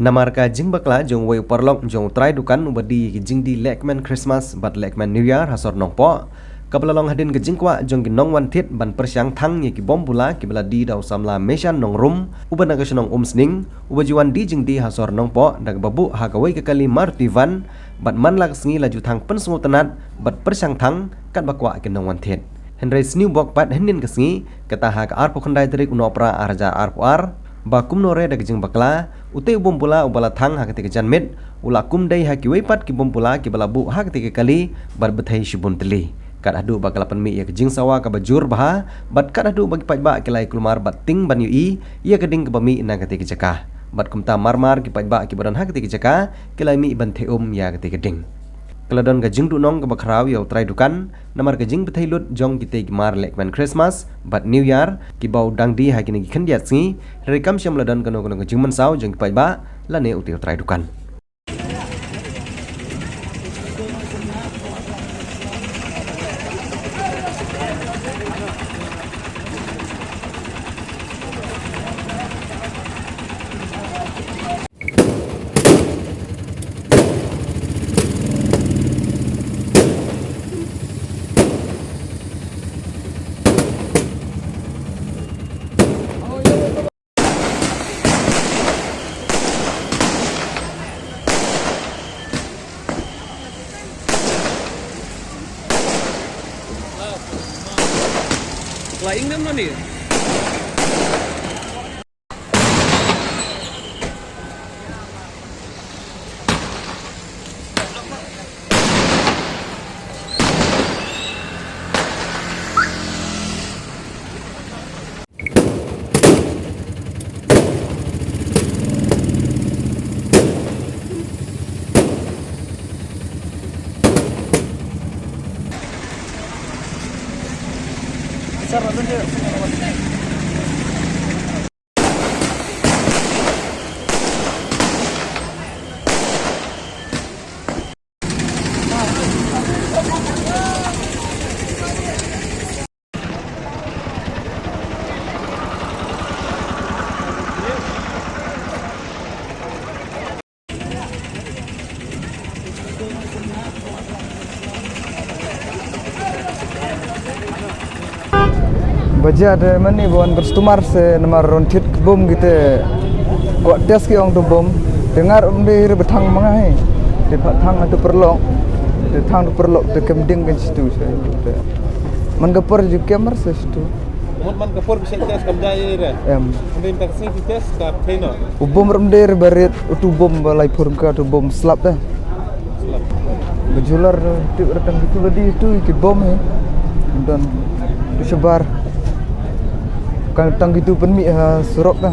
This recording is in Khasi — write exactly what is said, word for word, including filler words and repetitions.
Namar ka jingbakla jong uwei u paralok jong u trai dukan uba die ïa ki jingdie lehkmen Christmas bad lehkmen New Year ha sor Nongpoh, kaba la long hadien ka jingkwah jong ki nongwan thied ban pyrshang thang ïa ki bom bula kiba la die da u samla Meshan Nongrum uba na ka shnong Umsning, uba ju wan die jingdie ha sor Nongpoh da kaba buh ha kawei ka kali Maruti van, bad man la ka sngi la ju thang pynsngewtynnad bad pyrshang thang katba kwah ki nongwan thied. Hynrei sniew bok pat hynnin ka sngi, kata ha ka arphew khyndai tarik u Nohprah ar hajar arphew ar, ba kumno re da ka jingbakla, utei u bom bula uba la thang ha katei ka janmiet u la kum dei ha kiwei pat ki bom bula kiba la buh ha katei ka kali bad bthei shibun tylli. Kat haduh ba ka la pynmih ïa ka jingsawa kaba jur bha, bad kat haduh ba ki paidbah ki la ïa kulmar bad tieng ban ïohi ïa ka ding kaba mih na katei ka jaka. Bad kumta mar mar ki paidbah kiba don ha katei ka jaka ki la ïa mih ban theh um ïa katei ka ding. Ka la don ka jingduhnong kaba khraw ïa u trai dukan namar ka jingbthei lut jong kitei ki mar lehkmen Christmas bad New Year kiba u dang die ha kine ki khyndiat sngi, hynrei kam shym la don kano kano ka jingmynsaw jong ki paidbah lane utei u trai dukan. Ba jia de mane ba wan customer se namar ron thied ki bom ki te kwah test ki ong tu bom. Te nga ruh ym dei re ba thang ma nga hi. Te pat thang tu paralok. Te thang tu paralok te kem ding kan situ se. Te man ka por ju kem mar se situ. Mut man ka por ba shet test kam da ïa re. Em. Hynrei mynta ka sngi ki test ka pynbeit noh. U bom ruh ym dei re ba rit, utu bom ba lai phur ka, utu bom slap te. Slap. Ba ju lar, eh, tip re tang kitu ba die tu ki bom hi. Don tu shabar. Kan tang kitu pynmih ha surok te.